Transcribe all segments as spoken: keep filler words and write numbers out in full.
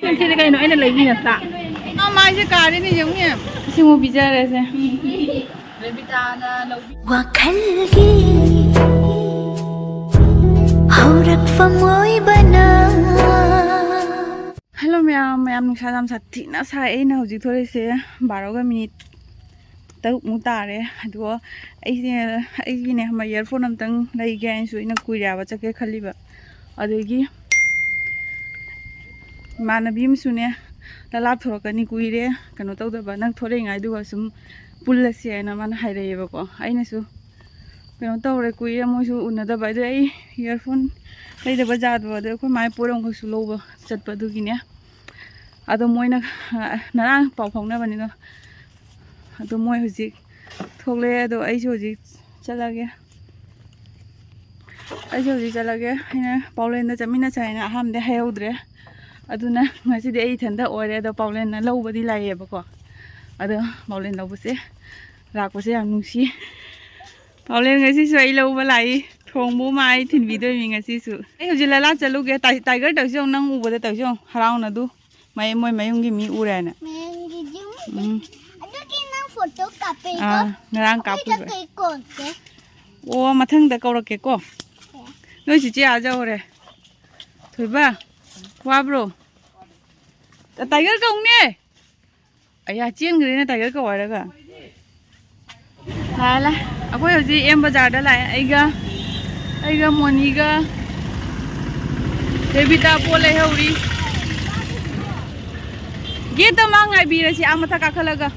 ꯁꯤꯗꯤ ꯀꯩꯅꯣ ꯑꯩꯅ ꯂꯩꯕꯤ ꯅꯠꯇ꯭ꯔꯥ? ꯑ, ꯃꯥꯏꯁꯦ ꯀꯥꯔꯦꯅꯦ, ꯌꯦꯡꯉꯨꯅꯦ꯫ ꯁꯤꯃꯨꯛ ꯄꯤꯖꯔꯦꯁꯦ꯫ ꯔꯦꯕꯤꯇꯥꯅ ꯂꯧꯕꯤ꯫ ꯋꯥꯈꯜꯒꯤ ꯍꯧꯔꯛꯐꯝ ꯑꯣꯏꯕꯅ꯫ ꯍꯜꯂꯣ ꯃꯌꯥꯝ, ꯃꯌꯥꯝ ꯅꯨꯡꯁꯥ ꯌꯥꯝ ꯁꯥꯊꯤꯅ ꯁꯥꯏ꯫ ꯑꯩꯅ ꯍꯧꯖꯤꯛ ꯊꯣꯛꯂꯛꯏꯁꯦ ꯕꯥꯔꯣꯒ ꯃꯤꯅꯤꯠ ꯇꯔꯨꯛꯃꯨꯛ ꯇꯥꯔꯦ꯫ ꯑꯗꯨꯒ ꯑꯩꯁꯦ, ꯑꯩꯒꯤꯅꯦ ꯈꯪꯕ꯭ꯔꯥ, ꯏꯌꯥꯔꯐꯣꯟ ꯑꯝꯇꯪ ꯂꯩꯒꯦ ꯍꯥꯏꯅꯁꯨ ꯑꯩꯅ ꯀꯨꯏꯔꯦ ꯍꯥꯏꯕ ꯆꯠꯀꯦ ꯈꯜꯂꯤꯕ꯫ ꯑꯗꯒꯤ ꯏꯃꯥꯟꯅꯕꯤ ꯑꯃꯁꯨꯅꯦ ꯂꯂꯥꯞ ꯊꯣꯔꯛꯀꯅꯤ, ꯀꯨꯏꯔꯦ ꯀꯩꯅꯣ ꯇꯧꯗꯕ, ꯅꯪ ꯊꯣꯔꯛꯏꯉꯥꯏꯗꯨꯒ ꯁꯨꯝ ꯄꯨꯜꯂꯁꯦ ꯍꯥꯏꯅ ꯃꯥꯅ ꯍꯥꯏꯔꯛꯑꯦꯕꯀꯣ꯫ ꯑꯩꯅꯁꯨ ꯀꯩꯅꯣ ꯇꯧꯔꯦ, ꯀꯨꯏꯔꯦ ꯃꯣꯏꯁꯨ ꯎꯅꯗꯕ꯫ ꯑꯗꯨ ꯑꯩ ꯏꯌꯥꯔꯐꯣꯟ ꯂꯩꯗꯕ ꯌꯥꯗꯕ, ꯑꯗꯨ ꯑꯩꯈꯣꯏ ꯃꯥꯏ ꯄꯣꯠ ꯑꯃꯈꯛꯁꯨ ꯂꯧꯕ ꯆꯠꯄ ꯑꯗꯨꯒꯤꯅꯦ꯫ ꯑꯗꯣ ꯃꯣꯏꯅ, ꯑ, ꯉꯔꯥꯡ ꯄꯥꯎ ꯐꯥꯎꯅꯕꯅꯤꯗꯣ꯫ ꯑꯗꯣ ꯃꯣꯏ ꯍꯧꯖꯤꯛ ꯊꯣꯛꯂꯛꯑꯦ꯫ ꯑꯗꯣ ꯑꯩꯁꯨ ꯍꯧꯖꯤꯛ ꯆꯠꯂꯒꯦ꯫ ꯑꯩꯁꯨ ꯍꯧꯖꯤꯛ ꯆꯠꯂꯒꯦ꯫ ꯑꯩꯅ ꯄꯥꯎꯂꯦꯟꯗ ꯆꯠꯃꯤꯟꯅꯁꯦ ꯍꯥꯏꯅ ꯑꯍꯥꯟꯕꯗ ꯍꯥꯏꯍꯧꯗ꯭ꯔꯦ꯫ ꯑꯗꯨꯅ ꯉꯁꯤꯗꯤ ꯑꯩ ꯏꯊꯟꯇ ꯑꯣꯏꯔꯦ꯫ ꯑꯗꯣ ꯄꯥꯎꯂꯦꯟꯅ ꯂꯧꯕꯗꯤ ꯂꯥꯛꯑꯦꯕꯀꯣ꯫ ꯑꯗꯣ ꯄꯥꯎꯂꯦꯟ ꯂꯧꯕꯁꯦ, ꯂꯥꯛꯄꯁꯦ ꯌꯥꯝ ꯅꯨꯡꯁꯤ꯫ ꯄꯥꯎꯂꯦꯟ ꯉꯁꯤꯁꯨ ꯑꯩ ꯂꯧꯕ ꯂꯥꯛꯏ꯫ ꯊꯣꯡꯕꯨ ꯃꯥ ꯑꯩ ꯊꯤꯟꯕꯤꯗꯣꯏꯃꯤ ꯉꯁꯤꯁꯨ꯫ ꯑꯩ ꯍꯧꯖꯤꯛ ꯂꯂꯥ ꯆꯠꯂꯨꯒꯦ꯫ ꯇꯥꯏ-, ꯇꯥꯏꯒꯔ ꯇꯧꯁꯤ ꯌꯦꯡꯉꯨ, ꯅꯪ ꯎꯕꯗ ꯇꯧꯁꯤ ꯌꯦꯡꯉꯨ꯫ ꯍꯔꯥꯎꯅ ꯑꯗꯨ꯫ ꯃꯩ-, ꯃꯣꯏ ꯃꯌꯨꯝꯒꯤ ꯃꯤ ꯎꯔꯦꯅ꯫ ꯃꯌꯨꯝꯒꯤ ꯌꯨꯝ? ꯎꯝ꯫ ꯑꯗꯨꯒꯤ ꯅꯪ ꯐꯣꯇꯣ ꯀꯥꯞꯄꯦꯀꯣ? ꯑꯥ, ꯉꯔꯥꯡ ꯑꯩꯈꯣꯏꯗ ꯀꯥꯞꯄꯨꯕ꯫ ꯀꯩ ꯀꯣꯟꯁꯦ? ꯑꯣ, ꯃꯊꯪꯗ ꯀꯧꯔꯛꯀꯦꯀꯣ꯫ ꯅꯣꯏ ꯆꯤꯆꯦ ꯑꯥ ꯌꯧꯔꯦ꯫ ꯊꯣꯏꯕ, ꯋꯥꯕ꯭ꯔꯣ? ꯇꯥꯏꯒꯔ ꯀꯧꯅꯦ꯫ ꯑꯌꯥ, ꯆꯦꯟꯈ꯭ꯔꯦꯅꯦ ꯇꯥꯏꯒꯔ ꯀꯧ ꯍꯥꯏꯔꯒ꯫ ꯂꯥꯛꯑꯦ, ꯂꯥꯛꯑꯦ꯫ ꯑꯩꯈꯣꯏ ꯍꯧꯖꯤꯛ ꯑꯦꯝ ꯕꯖꯥꯔꯗ ꯂꯥꯛꯑꯦ꯫ ꯑꯩꯒ, ꯑꯩꯒ ꯃꯣꯅꯤꯒ ꯔꯦꯕꯤꯇꯥ ꯄꯣꯠ ꯂꯩꯍꯧꯔꯤ꯫ ꯒꯦꯠꯇ ꯃꯥ ꯉꯥꯏꯕꯤꯔꯁꯤ, ꯑꯥ ꯃꯊꯛ ꯀꯥꯈꯠꯂꯒ꯫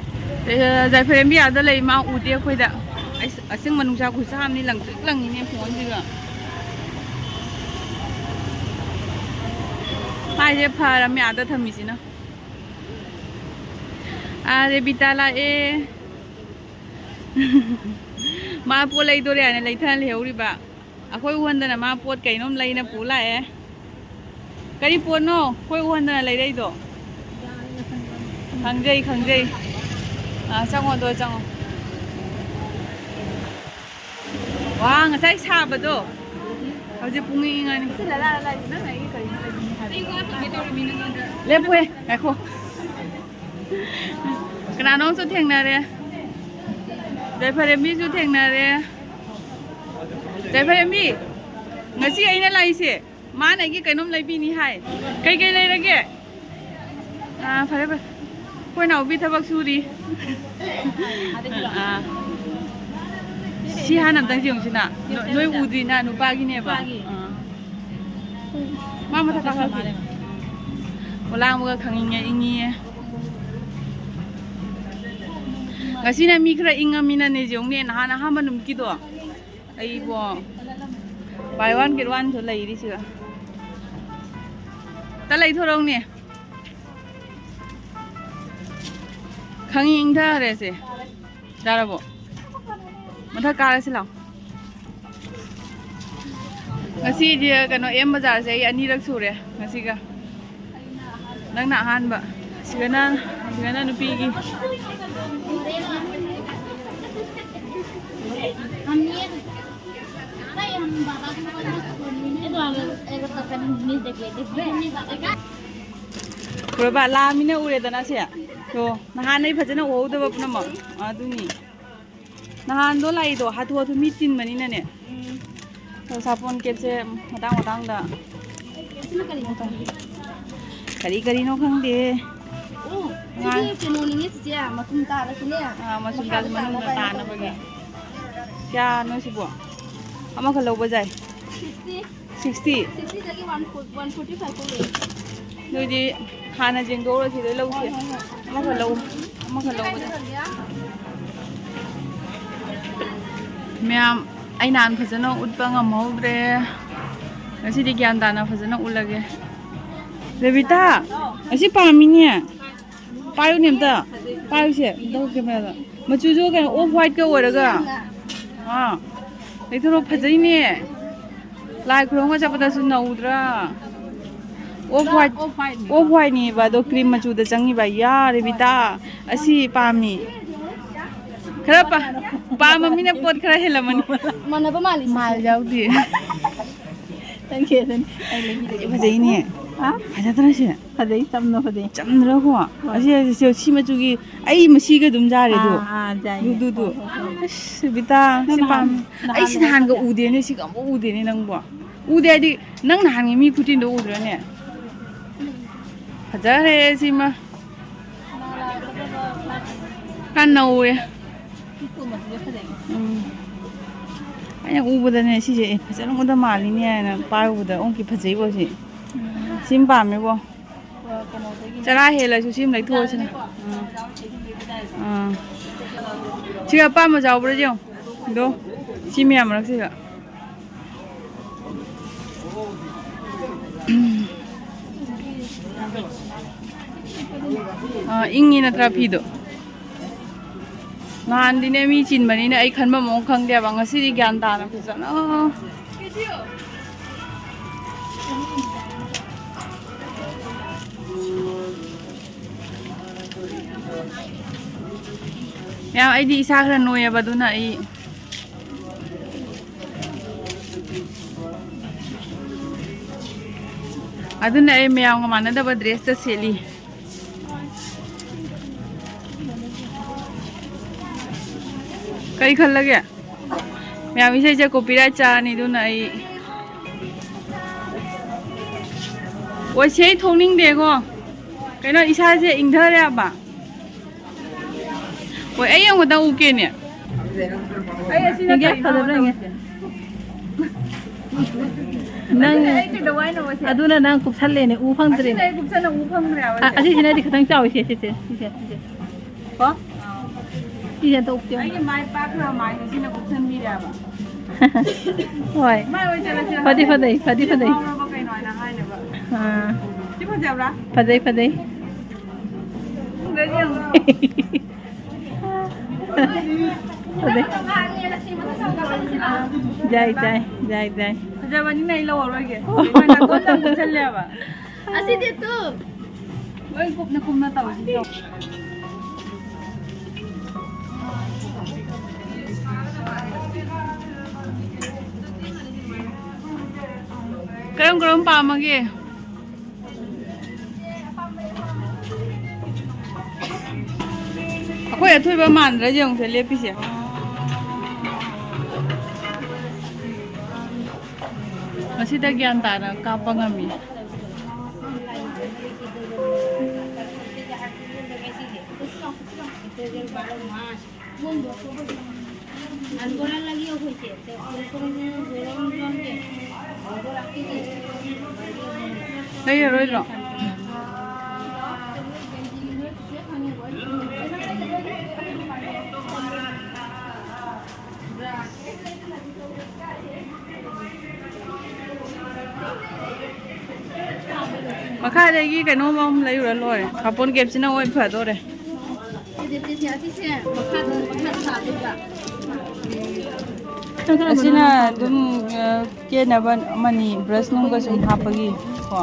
ꯑꯦ, ꯖꯥꯏꯐꯔꯦꯝꯕꯤ ꯑꯥꯗ ꯂꯩ, ꯃꯥ ꯎꯗꯦ ꯑꯩꯈꯣꯏꯗ꯫ ꯑꯩꯁ, ꯑꯁꯦꯡꯕ ꯅꯨꯡꯁꯥ ꯈꯨꯠꯁꯥ ꯑꯃꯅꯤ, ꯂꯪꯇ꯭ꯔꯤꯛ ꯂꯪꯉꯤꯅꯦ ꯐꯣꯟꯁꯤꯒ꯫ ꯃꯥꯏꯁꯦ ꯐꯔꯝꯃꯦ ꯑꯥꯗ ꯊꯝꯃꯤꯁꯤꯅ꯫ ꯑꯥ, ꯔꯦꯕꯤꯇꯥ ꯂꯥꯛꯑꯦ꯫ ꯃꯥ ꯄꯣꯠ ꯂꯩꯗꯣꯔꯦ ꯍꯥꯏꯅ ꯂꯩꯊ ꯂꯩꯍꯧꯔꯤꯕ꯫ ꯑꯩꯈꯣꯏ ꯎꯍꯟꯗꯅ ꯃꯥ ꯄꯣꯠ ꯀꯩꯅꯣꯝ ꯂꯩꯅ ꯄꯨ ꯂꯥꯛꯑꯦ꯫ ꯀꯔꯤ ꯄꯣꯠꯅꯣ ꯑꯩꯈꯣꯏ ꯎꯍꯟꯗꯅ ꯂꯩꯔꯛꯏꯗꯣ? ꯈꯪꯖꯩ, ꯈꯪꯖꯩ꯫ ꯑꯥ, ꯆꯪꯉꯣ, ꯑꯗꯣ ꯆꯪꯉꯣ꯫ ꯋꯥ, ꯉꯁꯥꯏ ꯁꯥꯕꯗꯣ ꯍꯧꯖꯤꯛ ꯄꯨꯡ ꯏꯪ ꯏꯪꯉꯅꯤ꯫ ꯁꯤ ꯂꯂꯥ, ꯂꯂꯥ, ꯅꯪ ꯑꯩꯒꯤ ꯀꯔꯤꯅꯣ ꯂꯩꯕꯤꯅꯤ ꯍꯥꯏꯕꯗꯣ? ꯑꯩ ꯋꯥ ꯍꯪꯒꯦ ꯇꯧꯔꯝꯃꯤ ꯅꯉꯣꯟꯗ꯫ ꯂꯦꯞꯄꯨꯍꯦ, ꯉꯥꯏꯈꯣ꯫ ꯀꯅꯥꯅꯣꯝꯁꯨ ꯊꯦꯡꯅꯔꯦ꯫ ꯌꯥꯏꯐꯔꯦꯝꯕꯤꯁꯨ ꯊꯦꯡꯅꯔꯦ꯫ ꯌꯥꯏꯐꯔꯦꯝꯕꯤ, ꯉꯁꯤ ꯑꯩꯅ ꯂꯥꯛꯏꯁꯦ, ꯃꯥꯅ ꯑꯩꯒꯤ ꯀꯩꯅꯣꯝ ꯂꯩꯕꯤꯅꯤ ꯍꯥꯏ꯫ ꯀꯩꯀꯩ ꯂꯩꯔꯒꯦ? ꯑꯥ, ꯐꯔꯦ, ꯐꯔꯦ꯫ ꯑꯩꯈꯣꯏ ꯅꯥꯎꯕꯤ ꯊꯕꯛ ꯁꯨꯔꯤ꯫ ꯑꯥ꯫ ꯁꯤ ꯍꯥꯟꯅ ꯑꯝꯇꯪ ꯌꯦꯡꯉꯨꯁꯤꯅ꯫ ꯅꯣ-, ꯅꯣꯏ ꯎꯗ꯭ꯔꯤꯅ, ꯅꯨꯄꯥꯒꯤꯅꯦꯕ꯫ ꯅꯨꯄꯥꯒꯤ꯫ ꯑꯥ꯫ ꯃꯥ ꯃꯊꯛ ꯀꯥꯈꯠꯂꯛꯈꯤ꯫ ꯑꯣ, ꯂꯥꯡꯕꯒ ꯈꯪꯏꯪꯉꯦ, ꯏꯪꯉꯤꯌꯦ꯫ ꯉꯁꯤꯅ ꯃꯤ ꯈꯔ ꯏꯪꯉꯝꯃꯤꯅꯅꯦ, ꯌꯦꯡꯉꯨꯅꯦ, ꯅꯍꯥꯟ ꯑꯍꯥꯟꯕ ꯅꯨꯃꯤꯠꯀꯤꯗꯣ꯫ ꯑꯩꯕꯣ, buy one get one ꯁꯨ ꯂꯩꯔꯤꯁꯤꯒ꯫ ꯇ ꯂꯩꯊꯣꯔꯛꯎꯅꯦ꯫ ꯈꯪꯏꯪ ꯏꯪꯊꯈ꯭ꯔꯦꯁꯦ꯫ ꯌꯥꯔꯕꯣ? ꯃꯊꯛ ꯀꯥꯔꯁꯤ ꯂꯥꯛꯑꯣ꯫ ꯉꯁꯤꯗꯤ ꯀꯩꯅꯣ, ꯑꯦꯝ ꯕꯖꯥꯔꯁꯦ ꯑꯩ ꯑꯅꯤꯔꯛ ꯁꯨꯔꯦ ꯉꯁꯤꯒ꯫ ꯅꯪꯅ ꯑꯍꯥꯟꯕ꯫ ꯁꯤꯒꯅ, ꯁꯤꯒꯅ ꯅꯨꯄꯤꯒꯤ꯫ ꯎꯔꯕ? ꯂꯥꯛꯑꯃꯤꯅ ꯎꯔꯦꯗꯅ ꯁꯦ꯫ ꯇꯣ, ꯅꯍꯥꯟ ꯑꯩ ꯐꯖꯅ ꯎꯍꯧꯗꯕ ꯄꯨꯝꯅꯃꯛ꯫ ꯑꯗꯨꯅꯤ꯫ ꯅꯍꯥꯟꯗꯣ ꯂꯥꯛꯏꯗꯣ ꯍꯥꯊꯨ ꯍꯥꯊꯨ ꯃꯤ ꯆꯤꯟꯕꯅꯤꯅꯅꯦ꯫ ꯎꯝ꯫ ꯁꯥꯄꯣꯟ ꯀꯦꯞꯁꯦ ꯃꯇꯥꯡ ꯃꯇꯥꯡꯗ꯫ ꯁꯤꯅ ꯀꯔꯤꯅꯣ? ꯀꯔꯤ ꯀꯔꯤꯅꯣ ꯈꯪꯗꯦ꯫ ꯑꯣ, ꯉꯥ-, ꯁꯤꯗꯤ ꯀꯩꯅꯣꯅꯤꯅꯦ ꯆꯤꯆꯦ, ꯃꯆꯨꯝ ꯇꯥꯔꯁꯨꯅꯦ꯫ ꯑꯥ, ꯃꯆꯨꯝ ꯃꯈꯥꯗ ꯇꯥꯔꯁꯨ ꯃꯅꯨꯡꯗ ꯇꯥꯅꯕ ꯇꯥꯅꯕꯒꯤ꯫ ꯍꯥꯏꯕꯅꯦ꯫ ꯀꯌꯥꯅꯣ ꯁꯤꯕꯣ? ꯑꯃꯈꯛ ꯂꯧꯕ ꯌꯥꯏ꯫ Sixty꯫ Sixty꯫ Sixty ꯗꯒꯤ one forty, one forty five ꯐꯥꯎ ꯂꯩ꯫ ꯑꯗꯨꯗꯤ ꯍꯥꯟꯅ ꯌꯦꯡꯗꯣꯛꯎꯔꯁꯤ, ꯂꯣꯏ ꯂꯧꯁꯦ꯫ ꯍꯣꯏ, ꯍꯣꯏ, ꯍꯣꯏ꯫ ꯑꯃꯈꯛ ꯂꯧ-, ꯑꯃꯈꯛ ꯂꯧꯕꯗ꯫ ꯃꯌꯥꯝ, ꯑꯩ ꯅꯍꯥꯟ ꯐꯖꯅ ꯎꯠꯄ ꯉꯝꯍꯧꯗ꯭ꯔꯦ꯫ ꯉꯁꯤꯗꯤ ꯒ꯭ꯌꯥꯟ ꯇꯥꯅ ꯐꯖꯅ ꯎꯠꯂꯒꯦ꯫ ꯔꯦꯕꯤꯇꯥ, ꯑꯁꯤ ꯄꯥꯝꯃꯤꯅꯦ꯫ ꯄꯥꯏꯌꯨꯅꯦ ꯑꯝꯇ꯫ ꯄꯥꯏꯌꯨꯁꯦ꯫ ꯑꯝꯇ ꯀꯦꯃꯦꯔꯥꯗ꯫ ꯃꯆꯨꯁꯨ ꯀꯩꯅꯣ, off white ꯀ ꯑꯣꯏꯔꯒ꯫ ꯑꯥ꯫ ꯂꯩꯊꯣꯔꯛꯑꯣ, ꯐꯖꯩꯅꯦ꯫ ꯂꯥꯏ ꯈꯨꯔꯨꯝꯕ ꯆꯠꯄꯗꯁꯨ ꯅꯧꯗ꯭ꯔꯥ? Off white, off white ꯅꯦꯕ, ꯑꯗꯣ cream ꯃꯆꯨꯗ ꯆꯪꯉꯤꯕ꯫ ꯌꯥ, ꯔꯦꯕꯤꯇꯥ, ꯑꯁꯤ ꯄꯥꯝꯃꯤ꯫ ꯈꯔ ꯄꯥ-, ꯄꯥꯝꯕ ꯃꯤꯅ ꯄꯣꯠ ꯈꯔ ꯍꯦꯜꯂꯝꯃꯅꯤ꯫ ꯃꯥꯟꯅꯕ ꯃꯥꯜꯂꯤ꯫ ꯃꯥꯜ ꯌꯥꯎꯗꯦ꯫ ꯅꯪꯒꯤ ꯑꯗꯨꯅꯤ ꯑꯩ ꯂꯩꯕꯤꯔꯒꯦ꯫ ꯐꯖꯩꯅꯦ꯫ ꯍꯥ? ꯐꯖꯗ꯭ꯔꯥ ꯁꯤ? ꯐꯖꯩ, ꯆꯝꯅ ꯐꯖꯩ꯫ ꯆꯝꯗ꯭ꯔꯥꯀꯣ? ꯍꯣꯏ꯫ ꯑꯁꯤ, ꯑꯁꯤ, ꯁꯤ, ꯁꯤ ꯃꯆꯨꯒꯤ, ꯑꯩ ꯃꯁꯤꯒ ꯑꯗꯨꯝ ꯌꯥꯔꯦ ꯑꯗꯨ꯫ ꯑꯥ, ꯑꯥ, ꯌꯥꯏꯌꯦ꯫ ꯑꯗꯨ, ꯑꯗꯨ, ꯑꯗꯨ꯫ ꯍꯣꯏ, ꯍꯣꯏ, ꯍꯣꯏ꯫ ꯑꯁ, ꯕꯤꯇꯥ, ꯅꯪ ꯁꯤ ꯅꯍꯥꯟ, ꯄꯥꯝꯃꯦ꯫ ꯑꯩ ꯁꯤ ꯅꯍꯥꯟꯒ ꯎꯗꯦꯅꯦ, ꯁꯤꯒ ꯑꯃꯨꯛ ꯎꯗꯦꯅꯦ ꯅꯪꯕꯣ꯫ ꯎꯗꯦ ꯍꯥꯏꯗꯤ, ꯅꯪ ꯅꯍꯥꯟꯒꯤ ꯃꯤ ꯈꯨꯇꯤꯟꯗꯣ ꯎꯗ꯭ꯔꯅꯦ? ꯐꯖꯔꯦ ꯁꯤꯃ꯫ ꯈꯔ ꯅꯧꯋꯦ꯫ ꯎꯝ꯫ ꯑꯩꯅ ꯎꯕꯗꯅꯦ, ꯁꯤꯁꯦ, "ꯑꯦ, ꯐꯖꯔꯝꯒꯗ ꯃꯥꯜꯂꯤꯅꯦ" ꯍꯥꯏꯅ ꯄꯥꯏꯔꯨꯕꯗ ꯑꯣꯟꯀꯤ ꯐꯖꯩꯕꯣ ꯁꯤ꯫ ꯁꯤꯃ ꯄꯥꯝꯃꯦꯕꯣ꯫ ꯆꯔꯥ ꯍꯦꯜꯂꯁꯨ ꯁꯤꯃ ꯂꯩꯊꯣꯛꯑꯁꯤꯅ꯫ ꯎꯝ꯫ ꯑꯥ꯫ ꯁꯤꯒ ꯑꯄꯥꯝꯕ ꯌꯥꯎꯕ꯭ꯔꯥ ꯌꯦꯡꯉꯣ꯫ ꯑꯗꯣ ꯁꯤ ꯃꯌꯥꯝ ꯃꯔꯛꯁꯤꯗ꯫ ꯑꯥ, ꯏꯪꯉꯤ ꯅꯠꯇ꯭ꯔꯥ ꯐꯤꯗꯣ? ꯅꯍꯥꯟꯗꯤꯅꯦ ꯃꯤ ꯆꯤꯟꯕꯅꯤꯅ ꯑꯩ ꯈꯟꯕꯝ ꯑꯃ ꯈꯪꯗꯦꯕ꯫ ꯉꯁꯤꯗꯤ ꯒ꯭ꯌꯥꯟ ꯇꯥꯅ ꯐꯖꯅ꯫ ꯃꯌꯥꯝ, ꯑꯩꯗꯤ ꯏꯁꯥ ꯈꯔ ꯅꯣꯏꯌꯦꯕ, ꯑꯗꯨꯅ ꯑꯩ ꯑꯗꯨꯅ ꯑꯩ ꯃꯌꯥꯝꯒ ꯃꯥꯟꯅꯗꯕ ꯗ꯭ꯔꯦꯁꯇ ꯁꯦꯠꯂꯤ꯫ ꯀꯔꯤ ꯈꯜꯂꯒꯦ? ꯃꯌꯥꯝ, ꯏꯁꯩꯁꯦ copyright ꯆꯥꯔꯅꯤ, ꯑꯗꯨꯅ ꯑꯩ ꯑꯣꯏꯁꯦ, ꯑꯩ ꯊꯣꯛꯅꯤꯡꯗꯦꯀꯣ꯫ ꯀꯩꯅꯣ, ꯏꯁꯥꯁꯦ ꯏꯪꯊꯔꯦ ꯍꯥꯏꯕ꯫ ꯍꯣꯏ, ꯑꯩ ꯑꯃꯨꯛꯇꯪ ꯎꯞꯀꯦꯅꯦ꯫ ꯑꯩ ꯑꯁꯤꯅ ꯌꯦꯡꯒꯦ, ꯀꯩꯅꯣ ꯐꯖꯕ꯭ꯔꯥ ꯌꯦꯡꯒꯦ꯫ ꯇꯧꯔꯤꯁꯦ꯫ ꯅꯪ ꯑꯗꯨꯅ ꯑꯩ ꯀꯩꯗꯧ ꯍꯥꯏꯅꯣꯕ ꯁꯦ? ꯑꯗꯨꯅ ꯅꯪ ꯀꯨꯞꯁꯜꯂꯦꯅꯦ, ꯎ ꯐꯪꯗ꯭ꯔꯦꯅꯦ꯫ ꯑꯁꯤꯅ ꯑꯩ ꯀꯨꯞꯁꯟꯅ ꯎ ꯐꯪꯗ꯭ꯔꯦ ꯍꯥꯏꯕ ꯑ-, ꯁꯦ꯫ ꯑꯁꯤꯁꯤꯅꯗꯤ ꯈꯤꯇꯪ ꯆꯥꯎꯋꯤ, ꯁꯦ, ꯁꯦ, ꯁꯦ, ꯁꯤꯁꯦ, ꯁꯤꯁꯦ꯫ ꯀꯣ? ꯁꯤꯁꯦ ꯑꯝꯇ ꯎꯞꯀꯦ꯫ ꯑꯩꯒꯤ ꯃꯥꯏ ꯄꯥꯛꯈ꯭ꯔꯕ ꯃꯥꯏꯁꯦ ꯁꯤꯅ ꯀꯨꯞꯁꯟꯕꯤꯔꯦꯕ꯫ ꯍꯣꯏ꯫ ꯃꯥꯏ ꯑꯣꯏ ꯆꯠꯂꯁꯤꯔ ꯐꯗꯤ ꯈꯪꯗꯦ꯫ ꯐꯖꯩ, ꯐꯗꯤ ꯁꯤꯅ ꯐꯖꯩ꯫ ꯉꯥꯎꯔꯕ ꯀꯩꯅꯣ ꯍꯥꯏꯅ ꯍꯥꯏꯅꯕ꯫ ꯑꯥ꯫ ꯁꯤ ꯐꯖꯕ꯭ꯔꯥ? ꯐꯖꯩ, ꯐꯖꯩ꯫ ꯐꯖꯩ꯫ ꯌꯥꯏ, ꯌꯥꯏ, ꯌꯥꯏ, ꯌꯥꯏ꯫ ꯐꯖꯕꯅꯤꯅ ꯑꯩ ꯂꯧꯔꯔꯣꯏꯒꯦ꯫ ꯃꯣꯏ ꯅꯥꯇꯣꯟ ꯌꯥꯝ ꯀꯨꯞꯁꯜꯂꯦꯕ꯫ ꯑꯁꯤꯗꯤ ꯇꯨ꯫ ꯂꯣꯏ ꯀꯨꯞꯅ ꯀꯨꯞꯅ ꯇꯧꯔꯤꯁꯤꯗꯤ ꯌꯦꯡꯉꯣ꯫ ꯀꯔꯝ ꯀꯔꯝ ꯄꯥꯝꯃꯒꯦ? ꯑꯩꯈꯣꯏ ꯑꯊꯣꯏꯕ ꯃꯥꯟꯗ꯭ꯔꯥ ꯌꯦꯡꯉꯨꯁꯦ ꯂꯦꯞꯄꯤꯁꯦ꯫ ꯃꯁꯤꯗ ꯒ꯭ꯌꯥꯟ ꯇꯥꯅ ꯀꯥꯞꯄ ꯉꯝꯃꯤ꯫ ꯂꯩꯔꯔꯣꯏꯗ꯭ꯔꯣ? ꯃꯈꯥꯗꯒꯤ ꯀꯩꯅꯣꯝ ꯑꯃ ꯂꯩꯔꯨꯔ ꯂꯣꯏꯔꯦ꯫ ꯀꯥꯄꯣꯟ ꯀꯦꯞꯁꯤꯅ ꯑꯣꯏ ꯐꯗꯣꯔꯦ꯫ ꯑꯁꯤꯅ ꯑꯗꯨꯝ, ꯑ, ꯀꯦꯅꯕ ꯑꯃꯅꯤ, ꯕ꯭ꯔꯁ ꯅꯨꯡꯒ ꯁꯨꯝ ꯍꯥꯞꯄꯒꯤ ꯀꯣ꯫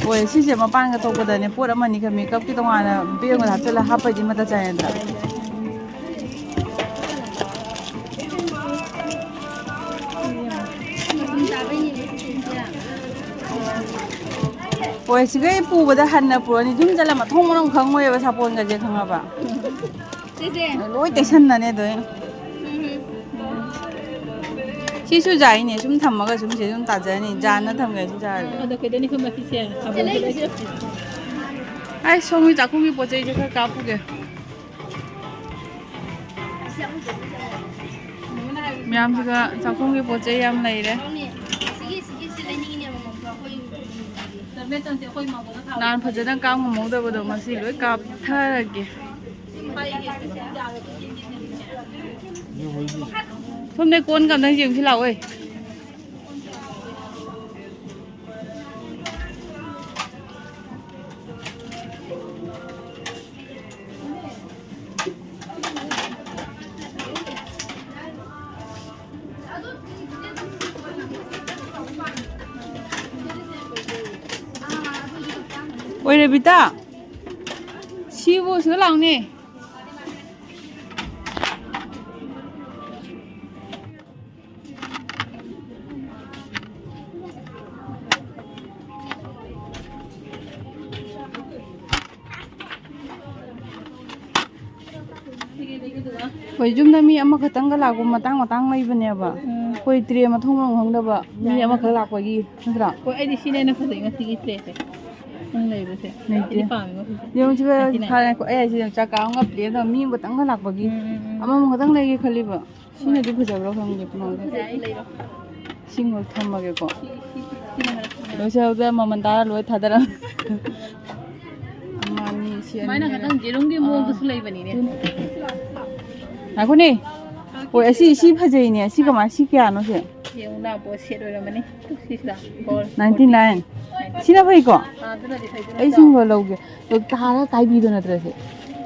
ꯍꯣꯏ, ꯁꯤꯁꯦ ꯃꯄꯥꯟꯒ ꯊꯣꯛꯄꯗꯅꯦ ꯄꯣꯠ ꯑꯃꯅꯤꯒ ꯃꯦꯀꯞꯀꯤ ꯇꯣꯉꯥꯟꯅ ꯕꯦꯒ ꯑꯃꯗ ꯍꯥꯞꯆꯤꯜꯂꯒ ꯍꯥꯞꯄꯩꯗꯤ ꯃꯇꯥ ꯆꯥꯏ ꯅꯠꯇ꯭ꯔꯥ? ꯍꯣꯏ, ꯁꯤꯈꯩ ꯄꯨꯕꯗ ꯍꯟꯅ ꯄꯨꯔꯅꯤ꯫ ꯌꯨꯝ ꯆꯠꯂ ꯃꯊꯣꯡ ꯃꯔꯝ ꯈꯪꯉꯣꯏꯕ ꯁꯥꯄꯣꯟꯒꯁꯦ, ꯈꯪꯉꯕ? ꯂꯣꯏ ꯇꯩꯁꯟꯅꯅꯦ ꯑꯗꯣ꯫ ꯁꯤꯁꯨ ꯌꯥꯏꯅꯦ, ꯁꯨꯝ ꯊꯝꯃꯒ ꯁꯨꯝ ꯁꯤ ꯑꯗꯨꯝ ꯇꯥꯖꯔꯅꯤ, ꯖꯥꯟꯅ ꯊꯝꯒꯦ ꯁꯤ ꯖꯥꯔꯗꯤ꯫ ꯑꯗꯣ ꯀꯩꯗꯧꯅꯤ ꯈꯪꯕ ꯁꯤꯁꯦ? ꯑꯩ ꯁꯣꯝꯒꯤ ꯆꯥꯛꯈꯨꯝꯒꯤ ꯄꯣꯠ ꯆꯩꯁꯦ ꯈꯔ ꯀꯥꯞꯄꯨꯒꯦ꯫ ꯃꯌꯥꯝꯁꯤꯒ ꯆꯥꯛꯈꯨꯝꯒꯤ ꯄꯣꯠ ꯆꯩ ꯌꯥꯝ ꯂꯩꯔꯦ꯫ ꯅꯍꯥꯟ ꯐꯖꯅ ꯀꯥꯞ ꯉꯝꯍꯧꯗꯕꯗꯣ ꯉꯁꯤ ꯂꯣꯏ ꯀꯥꯞꯊꯔꯒꯦ꯫ ꯁꯣꯝꯗ ꯀꯣꯟꯒ ꯑꯝꯇꯪ ꯌꯦꯡꯁꯤ ꯂꯥꯛꯑꯣꯏ꯫ ꯑꯣꯏ ꯔꯦꯕꯤꯇꯥ, ꯁꯤꯕꯨ ꯁꯤꯗ ꯂꯥꯎꯅꯦ꯫ ꯑꯩꯈꯣꯏ ꯌꯨꯝꯗ ꯃꯤ ꯑꯃꯈꯛꯇꯪꯒ ꯂꯥꯛꯄ ꯃꯇꯥꯡ ꯃꯇꯥꯡ ꯂꯩꯕꯅꯦꯕ꯫ ꯎꯝ꯫ ꯑꯩꯈꯣꯏ ꯇ꯭ꯔꯦ ꯃꯊꯣꯡ ꯃꯔꯝ ꯈꯪꯗꯕ ꯃꯤ ꯑꯃꯈꯛ ꯂꯥꯛꯄꯒꯤ ꯅꯠꯇ꯭ꯔꯥ? ꯍꯣꯏ, ꯑꯩꯗꯤ ꯁꯤꯅ ꯍꯦꯟꯅ ꯐꯖꯩ ꯉꯁꯤꯒꯤ ꯇ꯭ꯔꯦꯁꯦ꯫ ꯅꯪ ꯂꯩꯕꯁꯦ꯫ ꯂꯩꯇꯦ꯫ ꯑꯩꯗꯤ ꯄꯥꯝꯃꯦ ꯉꯁꯤꯁꯦ꯫ ꯌꯦꯡꯉꯨ ꯁꯤꯕ ꯉꯁꯤꯅ꯫ ꯊꯥꯔꯦ꯫ ꯑꯩ ꯍꯥꯏꯁꯤꯗꯤ ꯆꯥꯛ ꯀꯥ ꯑꯃꯒ ꯄ꯭ꯂꯦꯠ ꯑꯃ ꯃꯤ ꯑꯃꯈꯛꯇꯪꯒ ꯂꯥꯛꯄꯒꯤ ꯎꯝ, ꯎꯝ, ꯎꯝ꯫ ꯑꯃꯃꯝ ꯈꯛꯇꯪ ꯂꯩꯒꯦ ꯈꯜꯂꯤꯕ꯫ ꯁꯤꯅꯗꯤ ꯐꯖꯕ꯭ꯔꯥ ꯈꯪꯗꯦ ꯄꯨꯅꯥꯎꯗ꯫ ꯐꯖꯩ, ꯂꯩꯔꯣ꯫ ꯁꯤꯡꯈꯛ ꯊꯝꯃꯒꯦꯀꯣ꯫ ꯁꯤ, ꯁꯤ, ꯁꯤ, ꯁꯤꯅ ꯈꯔ ꯐꯖꯩ꯫ ꯂꯣꯏꯁꯜꯂꯛꯄꯗ ꯃꯃꯜ ꯇꯥꯔ ꯂꯣꯏ ꯊꯥꯗꯔꯛꯑꯣ꯫ ꯑꯃ, ꯑꯅꯤ, ꯁꯤ ꯑꯅꯤ ꯁꯨꯃꯥꯏꯅ ꯂꯩꯔꯦ꯫ ꯈꯇꯪ ꯌꯦꯔꯨꯝꯒꯤ ꯑꯥ꯫ ꯃꯑꯣꯡꯗꯁꯨ ꯂꯩꯕꯅꯤꯅꯦ꯫ ꯉꯥꯏꯈꯣꯅꯦ꯫ ꯍꯣꯏ, ꯑꯁꯤ, ꯁꯤ ꯐꯖꯩꯅꯦ꯫ ꯑꯁꯤ ꯀꯃꯥꯏ, ꯁꯤ ꯀꯌꯥꯅꯣ ꯁꯤ? ꯌꯦꯡꯉꯨ ꯂꯥꯛꯄ ꯁꯦꯠ ꯑꯣꯏꯔꯝꯃꯅꯤ꯫ ꯁꯤꯁꯤꯗ꯫ ꯒꯣꯜ꯫ Ninety nine꯫ ꯁꯤꯅ ꯐꯩꯀꯣ? ꯑꯥ, ꯑꯗꯨꯅꯗꯤ ꯐꯩ, ꯑꯗꯨꯅ ꯑꯩ ꯆꯥꯎ꯫ ꯁꯤꯒꯨꯝꯕ ꯂꯧꯒꯦ꯫ ꯑꯗꯣ ꯇꯥꯔ ꯀꯥꯏꯕꯤꯗꯣ ꯅꯠꯇ꯭ꯔꯁꯦ?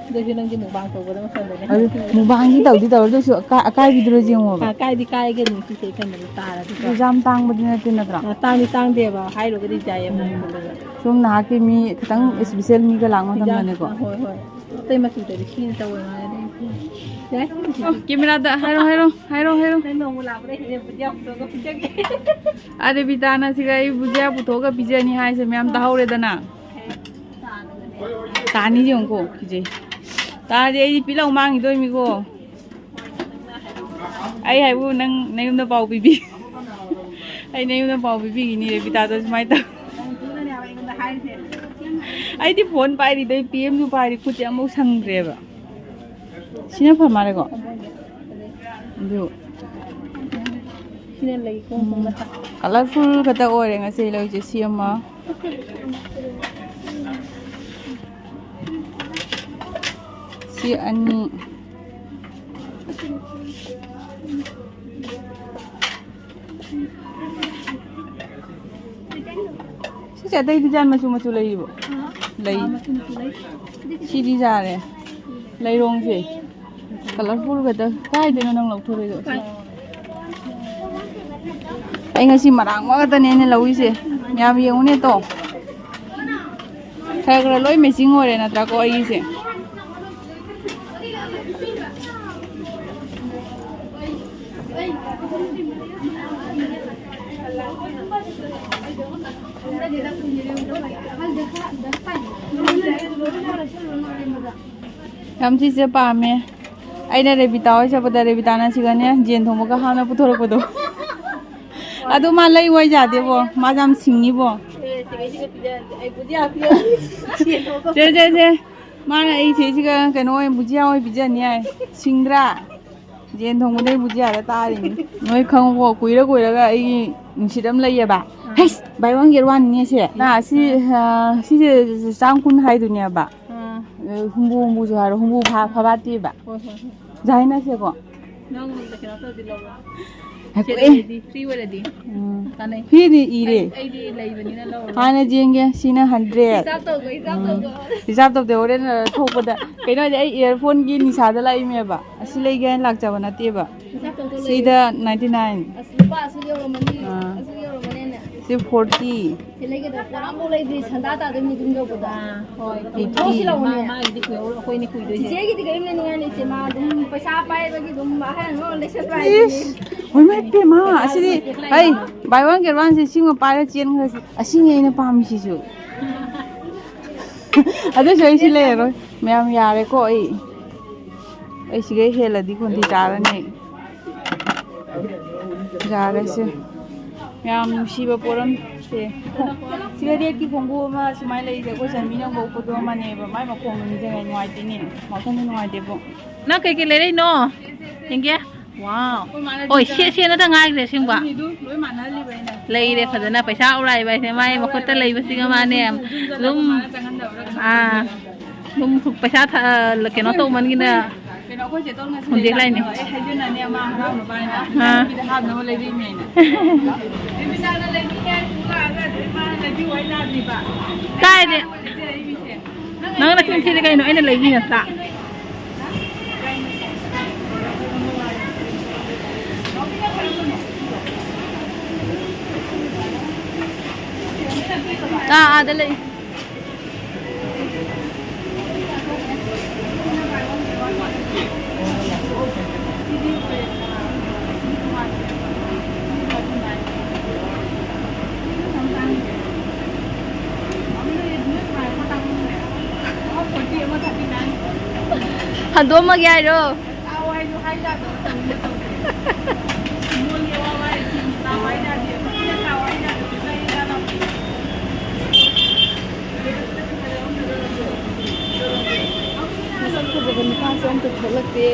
ꯑꯗꯨꯏꯁꯨ ꯅꯪꯗꯤ ꯃꯨꯛꯕꯥꯡ ꯇꯧꯕꯗ ꯃꯈꯜꯗꯅꯦ꯫ ꯑꯗꯨ ꯃꯨꯛꯕꯥꯡꯗꯤ ꯇꯧꯗꯤ ꯇꯧꯔꯦ, ꯑꯗꯨꯁꯨ ꯑꯀꯥ-, ꯑꯀꯥꯏꯕꯤꯗꯨꯔ ꯌꯦꯡꯉꯣꯕ꯫ ꯑꯥ, ꯀꯥꯏꯗꯤ ꯀꯥꯏꯒꯅꯤ ꯁꯤꯁꯦ ꯀꯩꯅꯣꯗ ꯇꯥꯔꯗꯤ꯫ ꯑꯗꯨꯁꯨ ꯌꯥꯝ ꯇꯥꯡꯕꯗꯤ ꯅꯠꯇꯦ ꯅꯠꯇ꯭ꯔꯥ? ꯑꯥ, ꯇꯥꯡꯗꯤ ꯇꯥꯡꯗꯦꯕ, ꯍꯥꯏꯔꯨꯒꯗꯤ ꯌꯥꯏꯌꯦꯕ꯫ ꯎꯝ꯫ ꯁꯨꯝ ꯅꯍꯥꯛꯀꯤ ꯃꯤ ꯈꯤꯇꯪ ꯑꯥ꯫ Special ꯃꯤꯒ ꯂꯥꯛꯄ ꯍꯤꯟꯖꯥꯡ-, ꯃꯇꯝꯗꯅꯦꯀꯣ꯫ ꯑꯥ, ꯍꯣꯏ, ꯍꯣꯏ꯫ ꯑꯇꯩ ꯃꯆꯨꯗꯗꯤ ꯁꯤꯅ ꯇꯧꯋꯦ ꯃꯥꯅꯗꯤ꯫ ꯌꯥꯏ꯫ ꯑꯣ, camera ꯗ ꯍꯥꯏꯔꯣ, ꯍꯥꯏꯔꯣ, ꯍꯥꯏꯔꯣ, ꯍꯥꯏꯔꯣ꯫ ꯅꯪ ꯅꯣꯡꯃ ꯂꯥꯛꯄꯗ ꯑꯩ ꯍꯦꯛ ꯕꯨꯖꯤꯌꯥ ꯄꯨꯊꯣꯛꯑꯒ ꯄꯤꯖꯒꯦ꯫ ꯑꯥ, ꯔꯦꯕꯤꯇꯥꯅ ꯁꯤꯒ ꯑꯩ ꯕꯨꯖꯤꯌꯥ ꯄꯨꯊꯣꯛꯑꯒ ꯄꯤꯖꯅꯤ ꯍꯥꯏꯁꯦ ꯃꯌꯥꯝ ꯇꯥꯍꯧꯔꯦꯗꯅ꯫ ꯇꯥꯅꯤ ꯌꯦꯡꯉꯨꯀꯣ, ꯀꯤꯖꯩ꯫ ꯇꯥꯔꯗꯤ ꯑꯩꯗꯤ ꯄꯤꯂꯧ ꯃꯥꯡꯈꯤꯗꯣꯏꯃꯤꯀꯣ꯫ ꯑꯩ ꯍꯥꯏꯕꯨ ꯅꯪ ꯅꯌꯨꯝꯗ ꯄꯥꯎ ꯄꯤꯕꯤ꯫ ꯑꯩ ꯅꯌꯨꯝꯗ ꯄꯥꯎ ꯄꯤꯕꯤꯈꯤꯅꯤ ꯔꯦꯕꯤꯇꯥꯗꯣ ꯁꯨꯃꯥꯏꯅ ꯇꯧ꯫ ꯑꯩꯗꯤ phone ꯄꯥꯏꯔꯤꯗꯩ ꯄꯤ ꯑꯦꯝꯁꯨ ꯄꯥꯏꯔꯤ, ꯈꯨꯠꯁꯦ ꯑꯃꯐꯥꯎ ꯁꯪꯗ꯭ꯔꯦꯕ꯫ ꯁꯤꯅ ꯐ ꯃꯥꯜꯂꯦꯀꯣ? ꯑꯗꯨ ꯁꯤꯅ ꯂꯩ ꯈꯣꯡ ꯈꯣꯡ ꯃꯊꯛ꯫ Colourful ꯈꯛꯇ ꯑꯣꯏꯔꯦ ꯉꯁꯤ ꯂꯧꯔꯤꯁꯦ꯫ ꯁꯤ ꯑꯃ, ꯁꯤ ꯑꯅꯤ꯫ ꯁꯤꯁꯦ ꯑꯇꯩ design ꯃꯆꯨ ꯃꯆꯨ ꯂꯩꯔꯤꯕꯣ? ꯂꯩ꯫ ꯑꯥ, ꯃꯆꯨ ꯃꯆꯨ ꯂꯩ꯫ ꯁꯤꯗꯤ ꯌꯥꯔꯦ꯫ ꯂꯩꯔꯣꯡꯁꯦ colourful ꯈꯛꯇ꯫ ꯀꯥꯏꯗꯩꯅꯣ ꯅꯪ ꯂꯧꯊꯣꯔꯛꯏꯗꯣ? ꯑꯩ ꯉꯁꯤ ꯃꯔꯥꯡ ꯑꯃ ꯈꯛꯇꯅꯦ ꯑꯩꯅ ꯂꯧꯔꯤꯁꯦ꯫ ꯃꯌꯥꯝ ꯌꯦꯡꯉꯨꯅꯦ ꯇꯣ꯫ ꯈꯔ ꯈꯔ ꯂꯣꯏ matching ꯑꯣꯏꯔꯦ ꯅꯠꯇ꯭ꯔꯥꯀꯣ ꯑꯩꯒꯤꯁꯦ? ꯌꯥꯝ ꯁꯤꯁꯦ ꯄꯥꯝꯃꯦ꯫ ꯑꯩꯅ ꯔꯦꯕꯤꯇꯥ ꯍꯣꯏ ꯆꯠꯄꯗ ꯔꯦꯕꯤꯇꯥꯅ ꯁꯤꯒꯅꯦ ꯌꯦꯟ ꯊꯣꯡꯕꯒ ꯍꯥꯞꯅ ꯄꯨꯊꯣꯔꯛꯄꯗꯣ꯫ ꯑꯗꯨ ꯃꯥ ꯂꯩ ꯋꯥꯏ ꯌꯥꯗꯦꯕꯣ, ꯃꯥꯁꯦ ꯌꯥꯝ ꯁꯤꯡꯉꯤꯕꯣ꯫ ꯁꯦ, ꯁꯦ, ꯁꯦ꯫ ꯃꯥꯅ ꯑꯩ ꯁꯤꯁꯤꯒ ꯀꯩꯅꯣ ꯑꯣꯏꯅ ꯕꯨꯖꯤꯌꯥ ꯑꯣꯏꯅ ꯄꯤꯖꯅꯤ ꯍꯥꯏ꯫ ꯁꯤꯡꯗ꯭ꯔꯥ? ꯌꯦꯟ ꯊꯣꯡꯕꯗꯩ ꯕꯨꯖꯤꯌꯥꯗ ꯇꯥꯔꯤꯅꯤ꯫ ꯅꯣꯏ ꯈꯪꯉꯨꯀꯣ, ꯀꯨꯏꯔ ꯀꯨꯏꯔꯒ ꯑꯩꯒꯤ ꯅꯨꯡꯁꯤꯠ ꯑꯃ ꯂꯩꯌꯦꯕ꯫ ꯎꯝ꯫ ꯍꯩꯁ, buy one get one ꯅꯦ ꯁꯦ꯫ ꯅ, ꯁꯤ, ꯑ, ꯁꯤꯁꯦ ꯆꯥꯝ ꯀꯨꯟ ꯍꯥꯏꯗꯨꯅꯦꯕ꯫ ꯎꯝ꯫ ꯑ, ꯍꯨꯝꯕꯨ ꯍꯨꯝꯕꯨꯁꯨ ꯍꯥꯏꯔꯣ, ꯍꯨꯝꯕꯨ ꯐꯥ-, ꯐꯕꯥꯠꯇꯦꯕ꯫ ꯍꯣꯏ, ꯍꯣꯏ, ꯍꯣꯏ꯫ ꯖꯥꯏꯅꯁꯦꯀꯣ꯫ ꯅꯪ ꯀꯩꯅꯣ ꯇꯧꯔꯗꯤ ꯂꯧꯔꯣ꯫ ꯉꯥꯏꯈꯣ, ꯁꯦꯠ ꯑꯦ꯫ ꯑꯣꯏꯔꯗꯤ, free ꯑꯣꯏꯔꯗꯤ꯫ ꯎꯝ꯫ ꯀꯥꯟꯅꯩ꯫ Free ꯗꯤ ꯏꯔꯦ꯫ ꯑꯩ, ꯑꯩꯗꯤ ꯂꯩꯕꯅꯤꯅ ꯂꯧꯔꯣ꯫ ꯍꯥꯟꯅ ꯌꯦꯡꯒꯦ, ꯁꯤꯅ hundred꯫ ꯍꯤꯁꯥꯞ ꯇꯧꯗꯣ, ꯍꯤꯁꯥꯞ ꯎꯝ꯫ ꯇꯧꯗꯣ꯫ ꯍꯤꯁꯥꯞ ꯇꯧꯗꯦ, ꯍꯣꯔꯦꯟ, ꯑ, ꯊꯣꯛꯄꯗ꯫ ꯀꯩꯅꯣ ꯍꯥꯏꯗꯤ ꯑꯩ earphone ꯒꯤ ꯅꯤꯁꯥꯗ ꯂꯥꯛꯏꯃꯦꯕ꯫ ꯑꯁꯤ ꯂꯩꯒꯦ ꯍꯥꯏꯅ ꯂꯥꯛꯆꯕ ꯅꯠꯇꯦꯕ꯫ ꯍꯤꯁꯥꯞ ꯇꯧꯗꯣ ꯂꯩ꯫ ꯁꯤꯗ ninety nine꯫ ꯑꯁ, ꯂꯨꯄꯥ ꯑꯁꯨꯛ ꯌꯧꯔꯝꯃꯅꯤ꯫ ꯑꯥ꯫ ꯑꯁꯨꯛ ꯌꯧꯔꯝꯃꯅꯤꯅꯦ꯫ ꯁꯤ forty꯫ ꯁꯤ ꯂꯩꯒꯗꯕ ꯄꯣꯠ ꯑꯝꯐꯥꯎ ꯂꯩꯗ꯭ꯔꯤ, ꯁꯟꯗꯥ ꯇꯥꯗꯣꯏ ꯃꯤ ꯑꯗꯨꯝ ꯌꯧꯕꯗ꯫ ꯑꯥ, ꯍꯣꯏ꯫ ꯊꯣꯛꯁꯤ ꯂꯥꯛꯑꯣꯅꯦ꯫ ꯃꯥ-, ꯃꯥꯒꯤꯗꯤ ꯀꯨꯏꯍꯧꯔꯣꯏ, ꯑꯩꯈꯣꯏꯅ ꯀꯨꯏꯗꯣꯏꯁꯦ꯫ ꯆꯤꯆꯦꯒꯤꯗꯤ ꯀꯔꯤꯝ ꯂꯩꯅꯤꯡꯉꯥꯏ ꯂꯩꯇꯦ, ꯃꯥ ꯑꯗꯨꯝ ꯄꯩꯁꯥ ꯄꯥꯏꯕꯒꯤ ꯑꯗꯨꯝ ꯑꯍꯟ ꯑꯃ ꯂꯩꯁꯟꯕ ꯍꯥꯏꯗꯨꯅꯤ꯫ ꯏꯁ! ꯍꯣꯏꯃꯥ ꯄꯦꯝꯃ, ꯑꯁꯤꯗꯤ, ꯑꯩ buy one get one ꯁꯦ ꯁꯤꯃ ꯄꯥꯏꯔ ꯆꯦꯟꯈ꯭ꯔꯁꯤ꯫ ꯑꯁꯤꯅꯤ ꯑꯩꯅ ꯄꯥꯝꯃꯤꯁꯤꯁꯨ꯫ ꯑꯗꯨꯁꯨ ꯑꯩ ꯁꯤ ꯂꯩꯔꯔꯣꯏ꯫ ꯃꯌꯥꯝ ꯌꯥꯔꯦꯀꯣ ꯑꯩ꯫ ꯑꯩ ꯁꯤꯒꯩ ꯍꯦꯜꯂꯗꯤ ꯈꯣꯟꯊꯤ ꯆꯥꯔꯅꯤ ꯑꯩ꯫ ꯌꯥꯔꯦꯁꯦ꯫ ꯌꯥꯝ ꯅꯨꯡꯁꯤꯕ ꯄꯣꯠ ꯑꯃ ꯁꯦ꯫ ꯁꯤꯗ ꯔꯦꯠꯀꯤ ꯈꯣꯡꯎꯞ ꯑꯃ ꯁꯨꯃꯥꯏꯅ ꯂꯩꯔꯤꯁꯦ ꯑꯩꯈꯣꯏ ꯆꯟꯕꯤꯅ ꯍꯧꯕ ꯄꯣꯠꯇꯣ ꯑꯃꯅꯦꯕ꯫ ꯃꯥꯏ ꯃꯈꯣꯡꯗꯣ ꯅꯤꯡꯁꯤꯡꯉꯦ, ꯅꯨꯡꯉꯥꯏꯇꯦꯅꯦ꯫ ꯋꯥꯈꯜꯗꯤ ꯅꯨꯡꯉꯥꯏꯇꯦꯕꯣ꯫ ꯅꯪ ꯀꯩꯀꯩ ꯂꯩꯔꯛꯏꯅꯣ? ꯌꯦꯡꯒꯦ꯫ ꯋꯥꯎ꯫ ꯑꯩꯈꯣꯏ ꯃꯥꯅ ꯍꯣꯏ, ꯁꯦꯠ ꯁꯦꯠꯅꯗ ꯉꯥꯏꯈ꯭ꯔꯦ ꯑꯁꯦꯡꯕ꯫ ꯑꯗꯨꯅꯤꯗꯨ ꯂꯣꯏ ꯃꯥꯟꯅꯍꯜꯂꯤꯕ ꯑꯩꯅ꯫ ꯂꯩꯔꯦ ꯐꯖꯅ꯫ ꯄꯩꯁꯥ ꯎꯔꯥꯏꯕ ꯍꯥꯏꯁꯦ ꯃꯥꯏ ꯃꯈꯨꯠꯇ ꯂꯩꯕꯁꯤꯒ ꯃꯥꯅꯦ꯫ ꯑꯗꯨꯝ, ꯃꯥꯅ ꯆꯪꯍꯟꯗꯕ꯭ꯔꯥ ꯀꯩꯅꯣ ꯑꯥ, ꯈꯪꯗꯦꯕ꯫ ꯑꯗꯨꯝ ꯄꯩꯁꯥ ꯊ-, ꯑ, ꯀꯩꯅꯣ ꯑꯩꯈꯣꯏ, ꯇꯧꯃꯟꯒꯤꯅ꯫ ꯑꯩꯈꯣꯏ, ꯀꯩꯅꯣ, ꯑꯩꯈꯣꯏ ꯆꯦ ꯇꯣꯟ ꯉꯁꯤ ꯍꯨꯟꯗꯦꯛ ꯂꯥꯛꯏꯅꯦ꯫ ꯂꯩꯇꯕꯅꯦꯕ꯫ ꯑꯩ ꯍꯥꯏꯖꯤꯟꯅꯅꯦ ꯃꯥ ꯍꯔꯥꯎꯅꯕ ꯍꯥꯏꯅ ꯑꯥ꯫ ꯅꯨꯄꯤꯗ ꯍꯥꯞꯅꯕ ꯂꯩꯔꯛꯏꯅꯦꯅ꯫ ꯅꯨꯄꯤꯗꯥꯅ ꯂꯩꯅꯤꯡꯉꯦ ꯍꯥꯏꯅ ꯄꯨ ꯂꯥꯛꯑꯒ ꯑꯗꯩ ꯃꯥꯅ ꯂꯩꯕꯤꯌꯨ ꯍꯥꯏ ꯂꯥꯛꯑꯅꯦꯕ꯫ ꯀꯥꯏꯗ? ꯂꯩꯔꯛꯏꯁꯦ꯫ ꯅꯪ ꯅꯆꯤꯟ ꯊꯤꯔꯤ ꯀꯩꯅꯣ? ꯑꯩꯅ ꯂꯩꯕꯤ ꯅꯠꯇ꯭ꯔꯥ? ꯑꯥ, ꯑꯥꯗ ꯂꯩ꯫ ꯍꯟꯗꯣꯛꯑꯝꯃꯒꯦ ꯍꯥꯏꯔꯣ? ꯁꯣꯝꯇ ꯊꯣꯛꯂꯛꯇꯦ꯫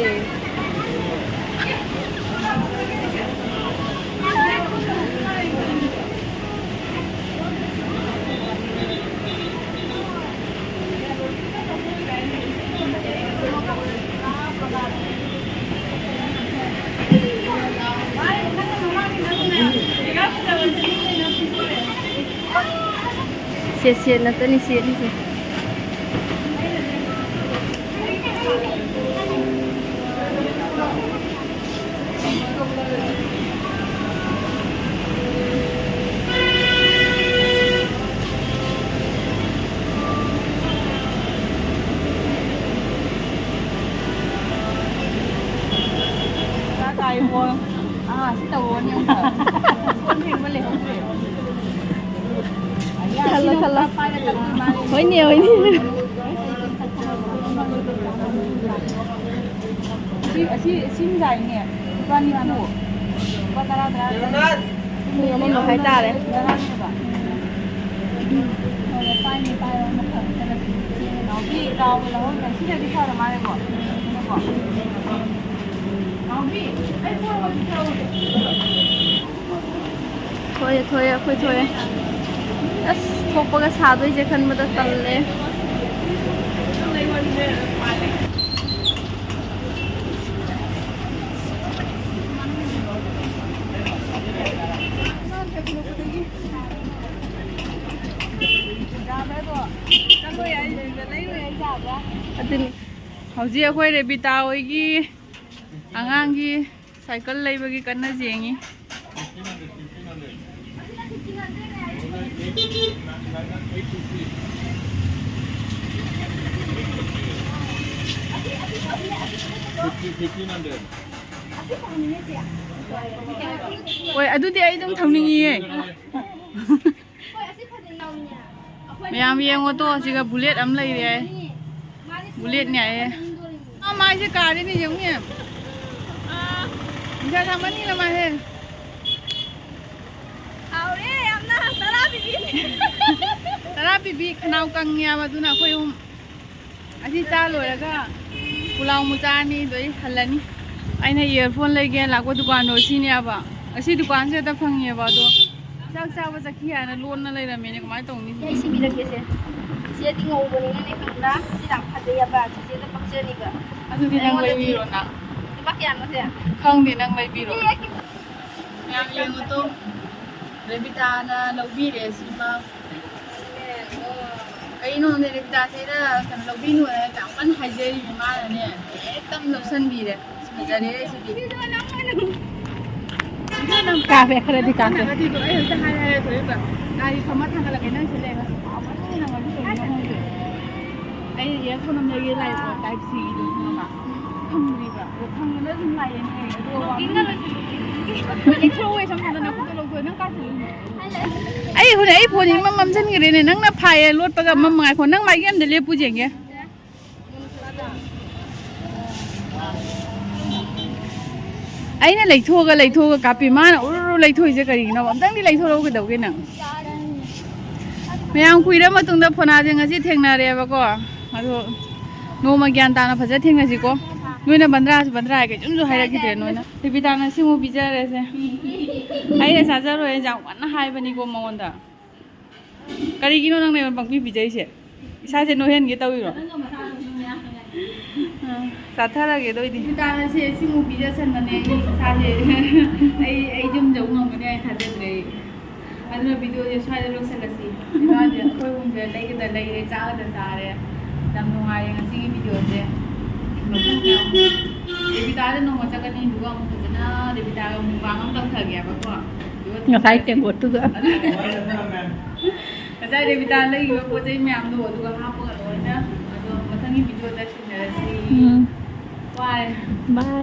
ꯁꯦꯠ ꯁꯦꯠ ꯅꯠꯇꯅꯤ ꯁꯦꯠꯂꯤꯁꯦ꯫ ꯆꯥꯛ ꯀꯥꯏꯕꯣ? ꯑꯥ, ꯁꯤ ꯇꯧꯔꯣꯅꯦ ꯑꯃꯨꯛ꯫ ꯀꯣꯟ ꯐꯦꯡꯕ ꯂꯩꯍꯧꯗ꯭ꯔꯦ꯫ ꯈꯜꯂꯣ, ꯈꯜꯂꯣ꯫ ꯍꯣꯏꯅꯦ, ꯍꯣꯏꯅꯦ꯫ ꯑꯁꯤ, ꯑꯁꯤ, ꯁꯤ ꯌꯥꯏꯅꯦ꯫ ꯂꯨꯄꯥ ꯅꯤꯐꯨ꯫ ꯂꯨꯄꯥ ꯇꯔꯥ, ꯇꯔꯥ, ꯇꯔꯥ꯫ ꯄꯨꯡ ꯑꯃ ꯃꯈꯥꯏ ꯇꯥꯔꯦ꯫ ꯇꯔꯥꯅꯦꯕ꯫ ꯍꯣꯏ, ꯄꯥꯏꯅꯤ, ꯄꯥꯏꯔꯣ, ꯑꯃꯈꯛ ꯅꯠꯇ꯭ꯔꯒ ꯁꯤ ꯅꯥꯎꯕꯤ ꯆꯥꯎꯕ ꯂꯧꯍꯧꯗ꯭ꯔꯦ꯫ ꯁꯤꯅꯗꯤ ꯐꯔ ꯃꯥꯜꯂꯦꯀꯣ꯫ ꯅꯥꯎꯕꯤ, ꯑꯩ ꯄꯣꯔꯣ ꯊꯥꯎꯗꯦ꯫ ꯊꯣꯛꯑꯦ, ꯊꯣꯛꯑꯦ, ꯑꯩꯈꯣꯏ ꯊꯣꯛꯑꯦ꯫ ꯑꯁ, ꯊꯣꯛꯄꯒ ꯁꯥꯗꯣꯏꯁꯦ ꯈꯟꯕꯗ ꯇꯜꯂꯦ꯫ ꯑꯗꯨꯅꯤ꯫ ꯍꯧꯖꯤꯛ ꯑꯩꯈꯣꯏ ꯔꯦꯕꯤꯇꯥ ꯍꯣꯏꯒꯤ ꯑꯉꯥꯡꯒꯤ ꯁꯥꯏꯀꯜ ꯂꯩꯕꯒꯤ ꯀꯟꯅ ꯌꯦꯡꯉꯤ꯫ ꯍꯣꯏ, ꯑꯗꯨꯗꯤ ꯑꯩ ꯑꯗꯨꯝ ꯊꯧꯅꯤꯡꯉꯤꯌꯦ꯫ ꯃꯌꯥꯝ ꯌꯦꯡꯉꯣ ꯇꯣ, ꯁꯤꯒ ꯕꯨꯂꯦꯠ ꯑꯃ ꯂꯩꯔꯦ ꯍꯥꯏ꯫ ꯕꯨꯂꯦꯠꯅꯦ ꯍꯥꯏꯌꯦ꯫ ꯑꯥ, ꯃꯥꯏꯁꯦ ꯀꯥꯔꯦꯅꯦ, ꯌꯦꯡꯉꯨꯅꯦ꯫ ꯅꯨꯡꯁꯥ ꯁꯥꯃꯟꯒꯤꯅ ꯃꯥꯁꯦ꯫ ꯍꯥꯎꯔꯦ ꯌꯥꯝꯅ, ꯇꯔꯥ ꯄꯤꯕꯤꯅꯦ꯫ ꯇꯔꯥ ꯄꯤꯕꯤ ꯈꯅꯥꯎ ꯀꯪꯉꯦ ꯍꯥꯏꯕ, ꯑꯗꯨꯅ ꯑꯩꯈꯣꯏ ꯑꯍꯨꯝ ꯑꯁꯤ ꯆꯥ ꯂꯣꯏꯔꯒ ꯄꯨꯂꯥꯎ ꯃꯆꯥ ꯑꯅꯤꯗꯣ ꯑꯩ ꯍꯜꯂꯅꯤ꯫ ꯑꯩꯅ ꯏꯌꯥꯔꯐꯣꯟ ꯂꯩꯒꯦ ꯂꯥꯛꯄ ꯗꯨꯀꯥꯟꯗꯣ ꯁꯤꯅꯦꯕ꯫ ꯑꯁꯤ ꯗꯨꯀꯥꯟꯁꯦ ꯍꯦꯛꯇ ꯐꯪꯉꯦꯕ꯫ ꯑꯗꯣ ꯆꯥꯛ ꯆꯥꯕ ꯆꯠꯈꯤ ꯍꯥꯏꯅ ꯂꯣꯟꯅ ꯂꯩꯔꯝꯃꯦꯅꯦ꯫ ꯀꯃꯥꯏꯅ ꯇꯧꯅꯤ? ꯑꯩ ꯁꯤ ꯄꯤꯔꯛꯀꯦꯁꯦ꯫ ꯏꯆꯦꯗꯤ ꯉꯧꯕꯅꯤꯅꯅꯦ ꯈꯪꯕ꯭ꯔꯥ? ꯁꯤ ꯌꯥꯝ ꯐꯖꯩꯑꯕ꯫ ꯆꯤꯆꯦꯗ ꯄꯛꯆꯅꯤꯕ꯫ ꯑꯗꯨꯗꯤ ꯅꯪ ꯑꯩꯉꯣꯟꯗꯗꯤ ꯂꯩꯕꯤꯔꯣ ꯅꯪ꯫ ꯂꯨꯄꯥ ꯀꯌꯥꯅꯣ ꯁꯦ? ꯈꯪꯗꯦ, ꯅꯪ ꯂꯩꯕꯤꯔꯣ꯫ ꯄꯤꯔꯛꯀꯦ꯫ ꯃꯌꯥꯝ ꯌꯦꯡꯉꯨ ꯇꯨ꯫ ꯔꯦꯕꯤꯇꯥꯅ ꯂꯧꯕꯤꯔꯦ ꯁꯤꯃ꯫ ꯀꯩꯅꯣ ꯈꯪꯗꯦ, ꯔꯦꯕꯤꯇꯥꯁꯦ ꯑꯩꯅ ꯀꯩꯅꯣ ꯂꯧꯕꯤꯅꯨ ꯍꯥꯏꯅ ꯌꯥꯝ ꯀꯟꯅ ꯍꯥꯏꯖꯔꯤꯅꯦ ꯃꯥꯅꯅꯦ꯫ ꯍꯦꯛꯇ ꯂꯧꯁꯟꯕꯤꯔꯦ꯫ ꯐꯖꯔꯦ ꯁꯤꯗꯤ꯫ ꯀꯥꯞꯄꯦ, ꯈꯔꯗꯤ ꯀꯥꯞꯄꯦ꯫ ꯑꯗꯨꯗꯣ ꯑꯩ ꯍꯧꯖꯤꯛꯇ ꯍꯥꯏꯔꯦ, ꯍꯥꯏꯔꯦ, ꯊꯣꯏꯕ꯫ ꯒꯥꯔꯤ ꯐꯝꯃ ꯊꯥꯡꯒꯠꯂꯛꯀꯦ, ꯅꯪ ꯁꯤ ꯂꯩꯔꯣ꯫ ꯁꯥꯎꯃꯟꯗꯅ ꯉꯝꯗꯣꯏꯅꯣ ꯈꯪꯗꯦ꯫ ꯑꯩ ꯏꯌꯥꯔꯐꯣꯟ ꯑꯃ ꯂꯩꯒꯦ ꯂꯥꯛꯏꯀꯣ, ꯇꯥꯏꯞ ꯁꯤꯒꯤꯗꯣ ꯈꯪꯉꯕ? ꯐꯪꯗ꯭ꯔꯤꯕ꯫ ꯑꯗꯣ ꯐꯪꯉꯒ ꯑꯗꯨꯝ ꯂꯥꯛꯑꯦꯅꯦ꯫ ꯑꯗꯨꯒ ꯋꯥꯃꯟꯗꯅ ꯂꯩꯊꯣꯛꯑꯣ, ꯁꯝ ꯐꯖꯅ ꯈꯨꯠꯇ ꯂꯧꯊꯣꯛꯑꯣ꯫ ꯅꯪ ꯀꯥꯏ ꯆꯠꯂꯨꯏꯅꯣ? ꯑꯩ ꯍꯣꯔꯦꯟ ꯑꯩ ꯐꯣꯟ ꯌꯦꯡꯕ ꯃꯝꯁꯤꯟꯈ꯭ꯔꯦꯅꯦ꯫ ꯅꯪꯅ ꯐꯥꯏꯌꯦ ꯂꯣꯠꯄꯒ ꯃꯝ-, ꯉꯥꯏꯈꯣ, ꯅꯪ ꯃꯥꯏꯒꯤ ꯑꯝꯗ ꯂꯦꯞꯄꯨ ꯌꯦꯡꯒꯦ꯫ ꯑꯩꯅ ꯂꯩꯊꯣꯛꯑꯒ, ꯂꯩꯊꯣꯛꯑꯒ ꯀꯥꯞꯄꯤ꯫ ꯃꯥꯅ ꯎꯔꯨꯔꯨ ꯂꯩꯊꯣꯛꯏꯁꯦ ꯀꯔꯤꯒꯤꯅꯣ? ꯑꯝꯇꯪꯗꯤ ꯂꯩꯊꯣꯔꯛꯎ ꯀꯩꯗꯧꯒꯦ ꯅꯪ? ꯃꯌꯥꯝ ꯀꯨꯏꯔ ꯃꯇꯨꯡꯗ ꯐꯣꯅꯥꯁꯦ ꯉꯁꯤ ꯊꯦꯡꯅꯔꯦꯕꯀꯣ꯫ ꯑꯗꯣ ꯅꯣꯡꯃ ꯒ꯭ꯌꯥꯟ ꯇꯥꯅ ꯐꯖ ꯊꯦꯡꯅꯁꯤꯀꯣ꯫ ꯅꯣꯏꯅ ꯕꯟꯗ꯭ꯔꯥꯁꯨ ꯕꯟꯗ꯭ꯔꯥ ꯍꯥꯏ ꯀꯩꯁꯨꯝꯁꯨ ꯍꯥꯏꯔꯛꯈꯤꯗ꯭ꯔꯦ ꯅꯣꯏꯅ꯫ ꯔꯦꯕꯤꯇꯥꯅ ꯁꯤꯃꯨꯛ ꯄꯤꯖꯔꯦꯁꯦ꯫ ꯑꯩꯅ ꯆꯥꯖꯔꯣꯏ ꯌꯥꯝ ꯀꯟꯅ ꯍꯥꯏꯕꯅꯤꯀꯣ ꯃꯉꯣꯟꯗ꯫ ꯀꯔꯤꯒꯤꯅꯣ ꯅꯪꯅ ꯑꯩꯉꯣꯟꯗ ꯄꯪꯄꯤ ꯄꯤꯖꯩꯁꯦ? ꯏꯁꯥꯁꯦ ꯅꯣꯏꯍꯟꯒꯦ ꯇꯧꯔꯤꯔꯣ? ꯑꯥ, ꯆꯥꯊꯔꯒꯦ ꯑꯗꯨ ꯑꯣꯏꯗꯤ꯫ ꯔꯦꯕꯤꯇꯥꯅ ꯁꯦ ꯁꯤꯃꯨꯛ ꯄꯤꯖꯁꯟꯕꯅꯦ ꯑꯩ ꯏꯁꯥꯁꯦ꯫ ꯑꯩ, ꯑꯩ ꯌꯨꯝ ꯌꯧ ꯉꯝꯒꯅꯤ ꯍꯥꯏ ꯊꯥꯖꯗ꯭ꯔꯦ ꯑꯩ꯫ ꯑꯗꯨꯅ ꯚꯤꯗꯤꯑꯣꯁꯦ ꯁ꯭ꯋꯥꯏꯗ ꯂꯣꯏꯁꯤꯜꯂꯁꯤ꯫ ꯏꯝꯐꯥꯜꯁꯦ ꯑꯩꯈꯣꯏ ꯑꯍꯨꯝꯁꯦ ꯂꯩꯒꯗ ꯂꯩꯔꯦ, ꯆꯥꯒꯗ ꯆꯥꯔꯦ꯫ ꯌꯥꯝ ꯅꯨꯡꯉꯥꯏꯔꯦ ꯉꯁꯤꯒꯤ ꯚꯤꯗꯤꯑꯣꯁꯦ꯫ ꯃꯊꯪ ꯃꯌꯥꯝ ꯔꯦꯕꯤꯇꯥꯗ ꯅꯣꯡꯃ ꯆꯠꯀꯅꯤ, ꯑꯗꯨꯒ ꯑꯃꯨꯛ ꯐꯖꯅ ꯔꯦꯕꯤꯇꯥꯒ mukbang ꯑꯃ ꯇꯧꯊꯒꯦꯕꯀꯣ꯫ ꯑꯗꯨꯒ ꯉꯁꯥꯏ ꯇꯦꯡꯀꯣꯠꯇꯨꯒ꯫ ꯉꯁꯥꯏ ꯔꯦꯕꯤꯇꯥ ꯂꯩꯈꯤꯕ ꯄꯣꯠ ꯆꯩ ꯃꯌꯥꯝꯗꯣ ꯑꯗꯨꯒ ꯍꯥꯞꯄꯒ ꯂꯣꯏꯅ꯫ ꯑꯗꯣ ꯃꯊꯪꯒꯤ ꯚꯤꯗꯤꯑꯣꯗ ꯊꯦꯡꯅꯔꯁꯤ꯫ ꯎꯝ꯫ ꯕꯥꯏ꯫ ꯕꯥꯏ꯫